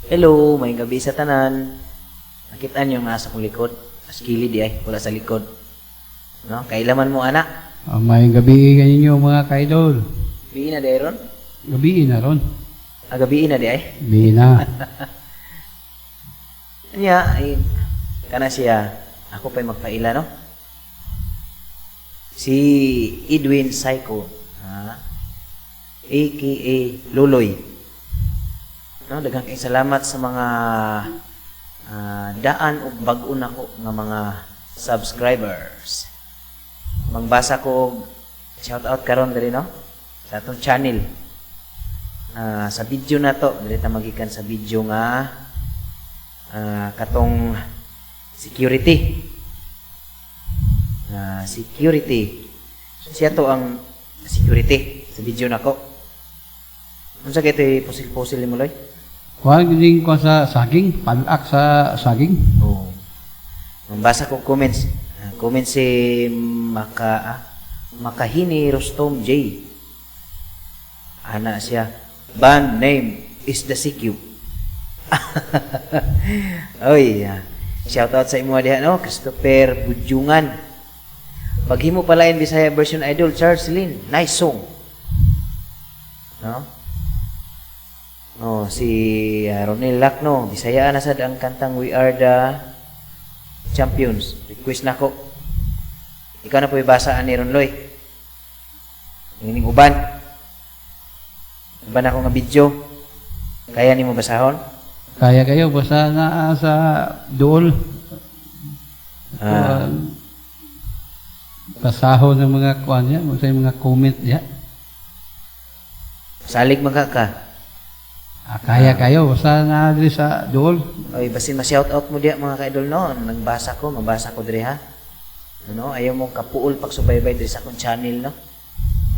Hello, may gabi sa tanan. Nakita niyo nga sa akong likod. Askili di ay, wala sa likod. No, kailaman mo ana. Ah, may gabi kaninyo mga kaidol. Gabi na di ay ron? Gabi na ron. Ah, gabi na di ay. Gabi na. Nya, ay kana siya. Ako pa'y magpaila, no? Si Edwin Psycho, ha? AKA Luloy. No, daghang kay salamat sa mga daan ug bag-o nako nga mga subscribers. Mangbasa ko og shout out karon diri, no, sa atong channel. Sa video na to, diri ta magikan sa video nga katong security. Security. Siya to ang security sa video nako. Unsa kay to'y pusil-pusil nimo, Loy? Kuha din ko sa saging, palak sa saging. Oo. Mabasa ko comments. Comment si Makahini Rostom J. Ana siya. Band name is the CQ. Oy, shout out sa imo diha, no, Christopher Budjungan. Paghimo pala in Bisaya version, idol Charles Lin. Nice song. No? Oh, si Ronel Lacno, Bisaya na sad ang kantang We Are the Champions. Request nako. Ikaw na po ibasa ani ron, Loy. Ining uban. Uban ako nga video. Kaya nimo basahon? Kaya kayo basta na sa dool. Ah. Basahon ng mga kuan niya, sa mga comment niya. Salig man ka ka. Ah, kaya kayo basta na diri sa dool. Oy, basin ma-shout out mo diya mga ka-idol, no. Nagbasa ko, mabasa ko diri ha. Ano, ayaw mong kapuol pagsubaybay diri sa akong channel, no.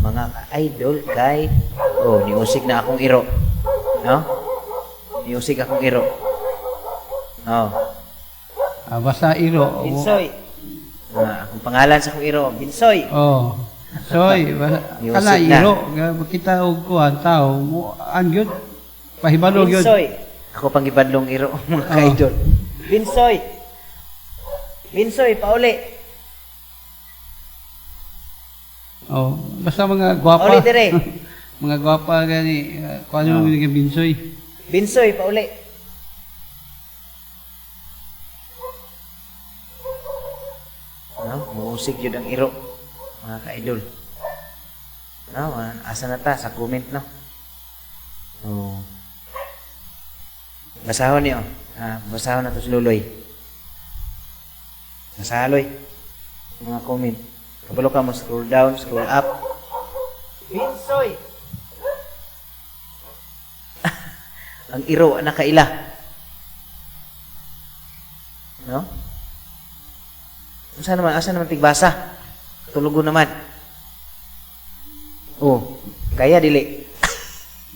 Mga ka-idol kay oh, niusig na akong iro. No? Niusig akong iro. Oh. Ah, basta iro. Binsoy. Akong pangalan sa akong iro, Binsoy. Oh. Soy, Niusig kana na. iro nga makita og kuan tao mo an gyud. Pahibalo gyud. Binsoy. Ako pang gibadlong iro mga ka-idol. Binsoy. Binsoy, pauli. Oh, basta mga gwapa. Pauli dire. Mga gwapa gani, kuan mo oh. Binsoy. Binsoy, pauli. No, muusig yun ang iro, mga ka-idol. No, asa na ta sa comment, no? Oh. Basahon niyo. Basahon na to si Luloy. Basahaloy. Mga comment. Kabalo ka mo scroll down, scroll up. Binsoy! Ang iro nakaila. No? Unsa naman, asa naman tigbasa? Tulugo naman. Oh, kaya dili.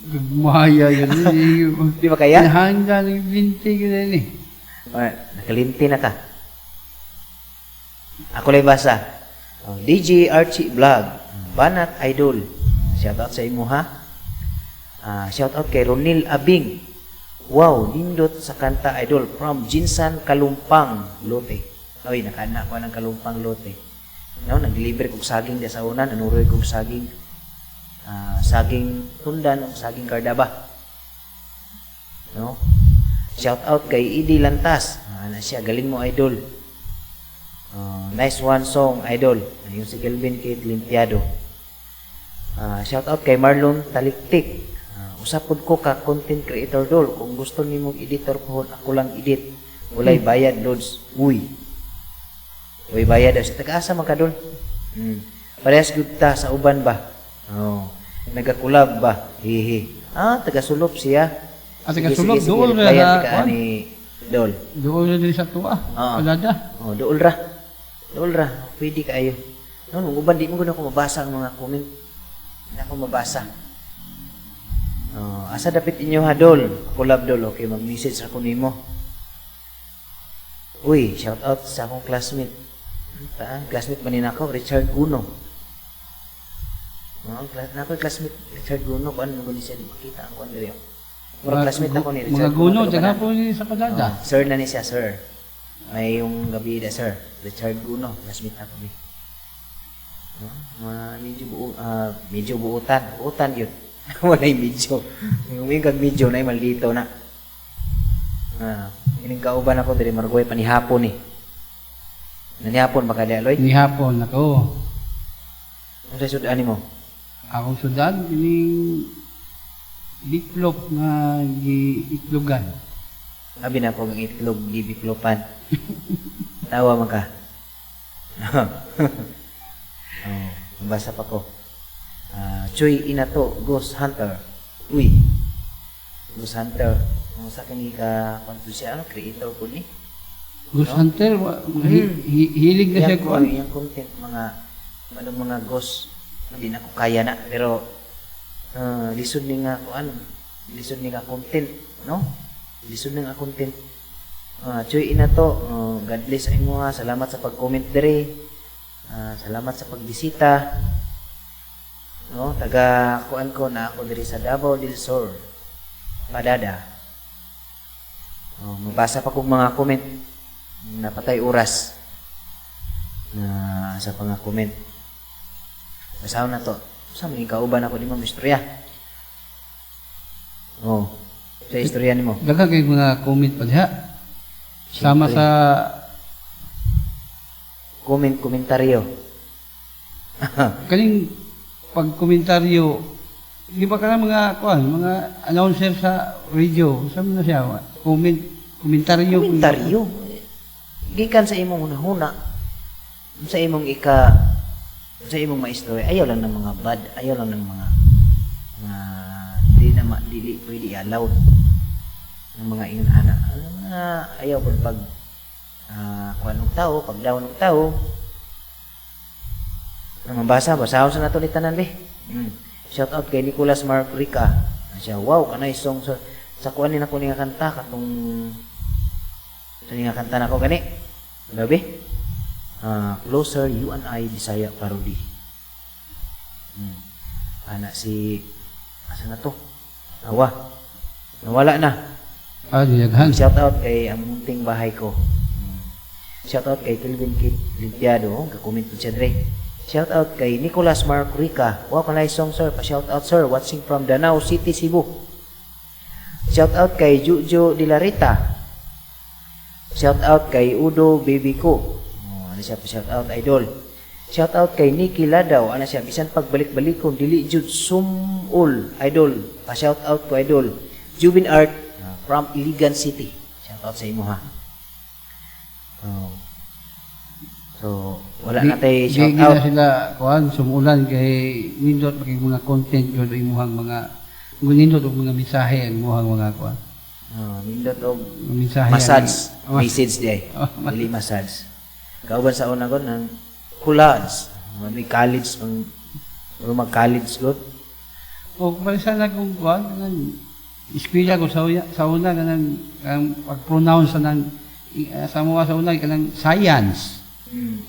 Gugmaya yun. Di ba kaya? Hanggang ng binti yun eh. Ah, nakalinti na ka. Ako lang basa. Oh, DJ Archie Vlog, Banat Idol. Shout out sa imo ha. Shout out kay Ronil Abing. Wow, nindot sa kanta, idol, from Jinsan Kalumpang, Lote. Oy, nakana ko ng Kalumpang Lote. No, naglibre kog saging di sa una, nanuroy kog saging. Saging tundan o saging kardaba. No? Shout out kay Idi Lantas. Ana siya, galing mo, idol. Nice one song, idol. Ayun si Kelvin Kate Limpiado. Shout out kay Marlon Taliktik. Usap pud ko ka content creator, dol. Kung gusto nimo editor pohon, ako lang edit. Walay bayad, loads. Uy. Uy bayad daw. Sa taga-asa man ka, dol? Parehas gud ta sa uban ba? Oh. Nagakulab ba? Hihi. Taga-sulop siya. Ah, taga-sulop. Dool ra Replyan na, ka kuan. ni Dol. Dool na diri sa tuwa. Oo. Palada. Oh, dool ra. Dool ra. Pwede kaayo. No, nung uban di mo gud ako mabasa ang mga comment. Hindi ako mabasa. Oh, asa dapit inyo ha, dol? Collab, dol. Okay, mag-message ako nimo. Uy, shout out sa akong classmate. Ta, classmate man ni nako, Richard Guno. No, class nako classmate Richard Guno, kuan mo gud siya makita ang kuan diri. Oh. Murag classmate ako ni Mga Richard guno, Guno, taga daghan po ni sa Padada. Oh, sir na ni siya, sir. May yung gabi na, sir. Richard Guno, classmate ako ni. No? Mga medyo buo, medyo buutan. Buutan yun. Walay medyo. Yung yung kag medyo na maldito na. Ining kauban ako diri margoy panihapon ni. Nanihapon ba ka di, Aloy? Ni hapon ako. Unsa sud-an nimo? Akong sudan kining bitlog nga giitlogan. Abi na ko ang itlog gibiklopan. Tawa man ka. Oh, nabasa pa ko. Chuy Inato, Ghost Hunter. Uy. Ghost Hunter. Kung sa kani ka kwanto siya, ano, creator ko ni. Ghost Hunter, hilig na siya Iyang, kuan. iyang content mga ano mga ghost hindi na ko kaya na pero lisod ni nga kuan, lisod ni nga content, no, lisod ni nga content. Chuy Inato, oh, God bless sa imo ha. Salamat sa pag-comment dere. Salamat sa pagbisita, no, taga kuan ko na ako diri sa Davao del Sur, Padada. Oh, mabasa pa kong mga comment, napatay oras na sa mga comment. Basahon na to. Sa mga kauban ako di mo istorya. Oh, sa istorya nimo. Daghan kay mga comment pa diha. Sama sa Comment, komentaryo. Kaning pagkomentaryo, di ba kana mga kuan, mga announcer sa radio, sa na siya, comment, komentaryo. Komentaryo. Gikan sa imong hunahuna, sa imong ika sa imong maistorya, ayaw lang ng mga bad, ayaw lang ng mga di na ma, dili pwede i-allowed ng mga ingon ana. Ano mga ayaw pud pag kuan og tao, pag down og tao. Ang mabasa, basahon sa nato ni tanan be. Shout out kay Nicolas Mark Rica. Ano siya, wow, kanay song sa kuan ni nako ni nga kanta katong sa ni nga kanta nako gani. Grabe. Closer You and I Bisaya parody. Ana si asa na to? Awa. Nawala na. Daghan. Shout out kay ang munting bahay ko. Shout out kay Kelvin Kit Limpiado, oh, ka-comment po siya dre. Shout out kay Nicolas Mark Rica. Wow, kanay song sir. Pa shout out sir, watching from Danao City, Cebu. Shout out kay Jujo De La Rita. Shout out kay Udo Baby ko. Oh, ano siya pa shout out idol. Shout out kay Nikki Ladaw. Ano siya bisan pagbalik-balikon dili jud sumul idol. Pa shout out ko idol. Jubin Art from Iligan City. Shout out sa imo ha. Oh. So, wala na tay shout di out. na sila kuan sumulan kay nindot kay mga content yun imuhang mga nindot og mga mensahe ang imuhang mga kuan. Oh, nindot og Mga mensahe. Massage. Oh, Message di ay. Oh, Dili massage. Kauban sa una ko ng collage. May college ang mag college god. O pare sana kung kuan kanang eskwela ko sa una kanang ang pag-pronounce sa nang sa mga sa una kanang science.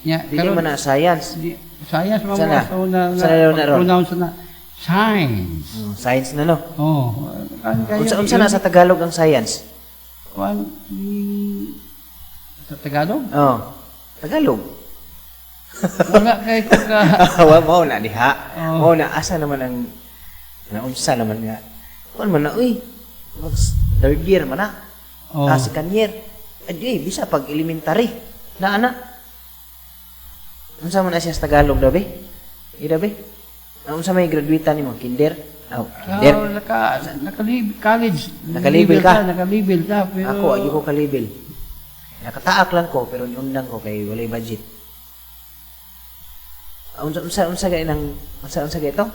Nya Dili man na science. Di, science man Sana? mo sa una nga Sana daw na ron? pag-pronounce na science. Oh, science na no. Oh, kan kayo. Unsa na sa Tagalog ang science? Kuan sa Tagalog? Oh. Tagalog. Wala kay ko ka. Wa mao na diha. Oh. Mao na asa naman ang naunsa naman nga. Kuan man na uy. Mag third year man na. Oh. Ah, second year. Adi, bisa pag elementary. Na ana. Unsa man na siya sa Tagalog daw be? Ida be? Unsa may graduate nimo? Kinder? Oh, kinder. Oh, naka college. Nakalibel ka? Nakalibel ka pero Ako ayo ko kalibel. Nakataak lang ko pero niundang ko kay walay budget. Unsa unsa gay nang unsa gay to?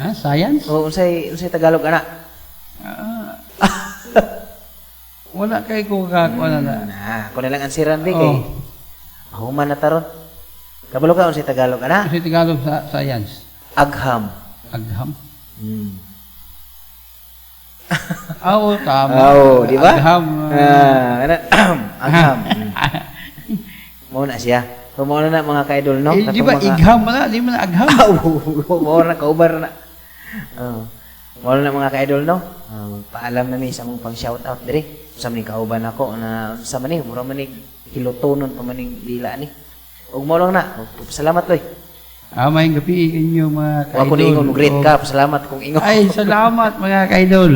Ha, science? O unsay Tagalog ana? Ah. Wala kay ko ka kuan na. Na, ako na lang ansiran be kay Oh. human na taron. Kabalo ka unsay Tagalog ana? Kasi Tagalog sa science. Agham. Agham. Oo, tama. Oo, di ba? Agham. Ah, ana agham. Mao na siya. So mao na na mga ka-idol no. Eh, di ba Katong igham man na? Di man na agham? Mao na kaubar na. Oh. Mao na, mga ka-idol, no. Paalam na mi sa among pang shout out diri. Sa maning kauban ako na sa maning mura maning hilotonon pa maning dila ni. Ug mao lang na. Salamat oy. Maayong gabii inyo, mga Wa ko ka-idol. niingon mo great ka. Salamat kung ingon. Ay, salamat, mga ka-idol.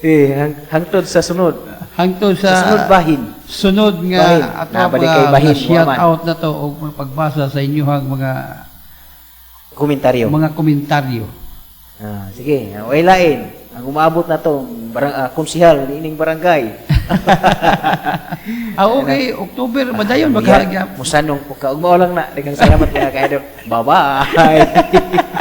Eh, hangtod sa sunod. Hangtod Sa sa sunod bahin. Sunod nga Bahin. ato Nabalik mga kay bahin, shout wa man. out na to og mga pagbasa sa inyohang mga komentaryo. Mga komentaryo. Ah, sige, way lain. Ang umaabot na to, konsihal ining barangay. Ah, okay, October madayon maghagyap. Musanong po ka. Ug mao lang na. Daghang salamat, mga ka-idol. Bye-bye.